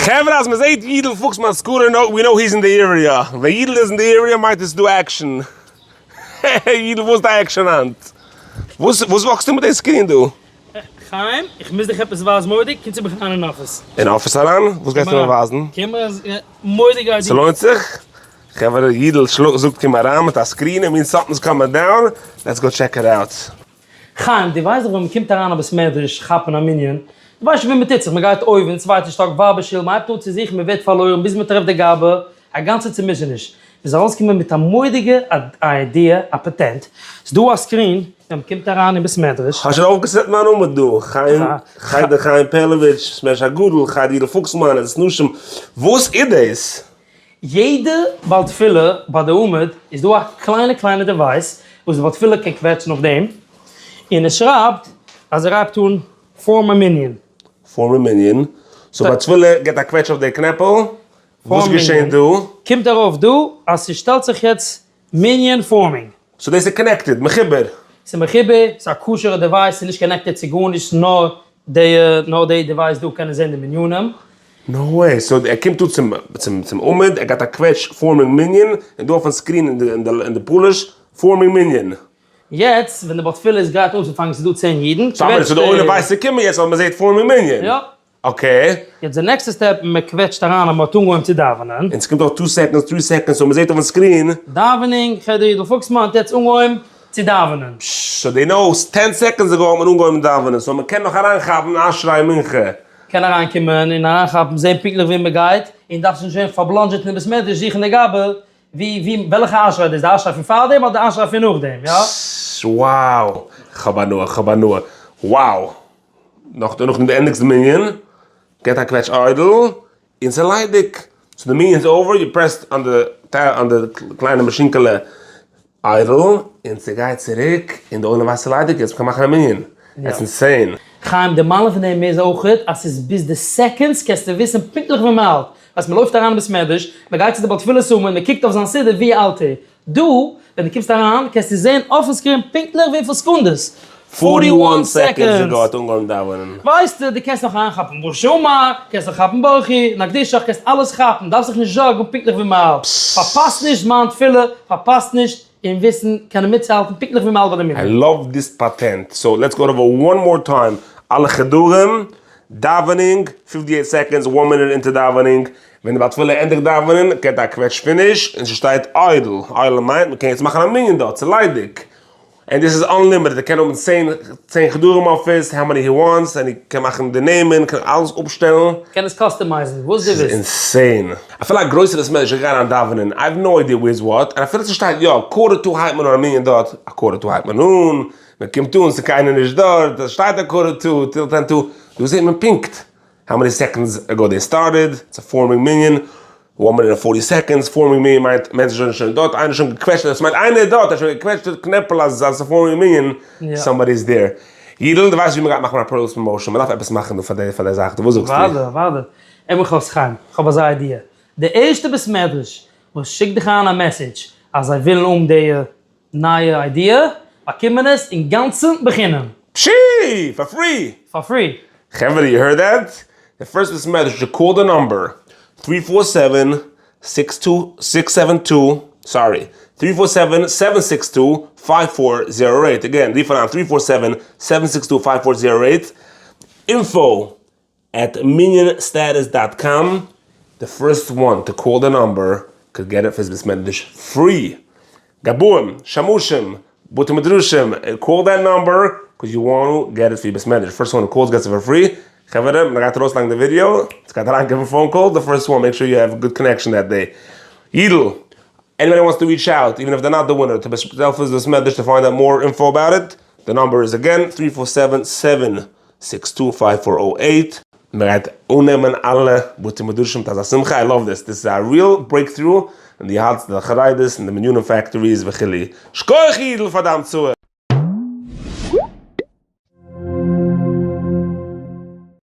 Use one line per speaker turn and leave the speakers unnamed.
חברה אז מ'זעהט יידל פוקסמאן scooter no we know he's אין די area, ווען יידל איז אין די area מיינט עס ס'דא action. יידל וואס די action היינט? וואס וואס walk סטו מיט די screen דא?
חיים, איך מוז דיך עפעס ווייזן מורא'דיג, קום צו מיך אריין אין אפיס.
אין אפיס אריין? וואס גייסטו מיר ווייזן?
קום אריין, מורא'דיגע idea.
ס'לוינט זיך? חברה יידל זאגט קום אריין מיט א screen, it means something's coming down, let's go check it out.
חיים, דו ווייסט דאך ווען מ'קומט אריין א בית מדרש כאפן א מנין, דו ווייסט שוין ווי מ'טוט זיך, מ'גייט אויבן, צווייטע שטאק, ווייבער שול, מ'הייבט אן צו זוכן, מ'ווערט פארלוירן ביז מ'טרעפט די גבאי, א גאנצע צומישעניש. מ'איז ארויסגעקומען מיט א מורא'דיגע idea, א פאטענט, ס'דא א screen ווען מ'קומט אריין אין בית מדרש.
כ'האב שוין אויפגע set מיין עמוד דא, חיים, חדר חיים פערלאוויטש, שמש הגדול, חדר יודל פוקסמאן, עזרת נשים, וואס איז דאס?
יעדע בעל תפילה ביי די עמוד איז דא א קליינע קליינע device וואס די בעל תפילה קען קוועטשן אויף דעם און עס שרייבט אז ער הייבט אן form א מנין.
form א מנין, so בעל תפילה געט א קוועטש אויף די קנעפל, וואס געשענט דא?
קומט ארויף דא אז ס'שטעלט זיך יעצט מנין forming.
so דאס איז connected, מחובר.
ס'איז מחובר, ס'איז א כשר'ע device, ס'איז נישט connected צו גארנישט, נאר די נאר די device דא קענען זען די מנינים.
no way, so ער קומט אן צום צום צום עמוד, ער געט א קוועטש forming מנין, און דא אויפן screen אין די אין די אין די פאליש, forming מנין.
יעצט ווען די בעל תפילה איז גרייט אנצופאנגען ס'איז דא צען אידן,
so אמער, so די עולם ווייסט ס'קומען יעצט ווייל מ'זעט forming מנין.
יא.
okay.
יעצט די נעקסטע step, מען קוועטשט אריין אז מען האט אנגעהויבן צו דאווענען.
און ס'קומט אויך two seconds, three seconds, so מ'זעט אויפן screen.
davening, חדר יודל פוקסמאן האט יעצט אנגעהויבן צו דאווענען.
פששש, so they know, ten seconds ago האט מען אנגעהויבן דאווענען, so מ'קען נאך אריינכאפן אשרי מנחה.
קען אריינקומען און אריינכאפן, זען פונקטליך וואו מ'גייט, און דארפסט נישט ווערן פארבלאנדזשעט אין די בית מדרש זוכן די גבאי, ווי, ווי, וועלכע אשרי דאס, די אשרי פון פארדעם אדער די אשרי פון נאכדעם, יא?
פששש, wow, כ'האב הנאה, כ'האב הנאה, wow. נאך נאכדעם די ענדיגסט די מנין, געט א קוועטש idle, און ס'איז ליידיג. so די מנין איז over, you pressed on די on די קליינע מאשינקעלע idle, און ס'גייט צוריק, און די עולם ווייסט ס'איז ליידיג יעצט, מ'קען מאכן א מנין. it's insane.
חיים, די מעלה פון דעם איז אויכעט אז ס'איז ביז די seconds קענסטו וויסן פונקטליך ווי מ'האלט. ווייסט מ'לויפט אריין אין בית מדרש, מ'גייט צו די בעל תפילה'ס עמוד, מ'קוקט אויף זיין סידור ווי האלט ער. דא ווען דו קומסט אריין קענסטו זען אויפן screen פונקטליך וויפיל סעקונדעס,
41 seconds ago האט אנגעהויבן דאווענען.
ווייסטו, דו קענסט נאך אריינכאפן ברוך שאמר, קענסט נאך כאפן ברכי, נקדישך, קענסט אלעס כאפן, דארפסט זיך נישט זארגן פונקטליך ווי מ'האלט. פארפאסט נישט זמן תפילה, פארפאסט נישט און וויסן, קענען מיטצוהאלטן פונקטליך ווי מ'האלט ביי די מנין.
I love this patent, so let's go over one more time, אלע חדרים, davening, 58 seconds, one minute into davening, ווען די בעל תפילה ענדיגט דאווענען געט א קוועטש finish און ס'שטייט idle, idle מיינט מ'קען יעצט מאכן א מנין דארט, ס'איז ליידיג, און דאס איז unlimited, ער קען האבן צען צען חדרים אפיס, how many he wants, און ער קען מאכן די נעמען, קען אלעס אפשטעלן.
קען עס customize ן וואס דו
ס'איז
ווילסט.
insane. אפילו א גרויסע בית מדרש איך גיי אריין דאווענען, I have no idea where is what, און אפילו ס'שטייט יא, quarter to הייבט מען אן א מנין דארט, א quarter to הייבט מען אן, מען קומט אן ס'איז קיינער נישט דארט, עס שטייט א quarter to, till ten to, דא זעט מען פונקט how many seconds ago they started, it's a forming מנין, one minute and forty seconds, forming מנין מיינט מענטשן זענען שוין דארט, איינער איז שוין געקוועטשט, עס מיינט איינער איז דארט, ער האט שוין געקוועטשט די קנעפל אז עס איז forming מנין, somebody is there. יידל, דו ווייסט ווי מען גייט מאכן א פראוס promotion, מען דארף עפעס מאכן דא פאר די פאר די זאך דא, וואס זאגסטו?
וואדע, וואדע. עמך חיים, איך האב אזא idea. די ערשטע בית מדרש וואס שיקט דיך אריין א message אז זיי ווילן האבן די נייע idea, באקומען עס אינגאנצן בחינם.
פשי! פאר free!
פאר free!
חברה you heard that? די first בית מדרש to call די number three four seven six two six seven two sorry three four seven seven six two five four zero eight again רוף אריין three four seven seven six two five four zero eight info at מנין status dot com, די first one to call די number could get it פאר בית מדרש free, גבאים, שמשים, בתי מדרשים, call that number cause you want to get it פאר בית מדרש, first one who calls gets it for free, חברה מען גייט ארויסלייגן די ווידיאו, עס גייט אריינקומען phone call, די first one make sure you have good connection that day, יידל, anybody wants to reach out even if they're not the winner to בית מדרש to find out more info about it, די number איז again three four seven seven six two five four o eight. מען גייט אננעמען אלע בתי מדרשים מיט אזא שמחה, I love this, this איז א real breakthrough אין די הארץ די חרדית און די מנינים factories וכו', שכוח אידל פאר די המצאה!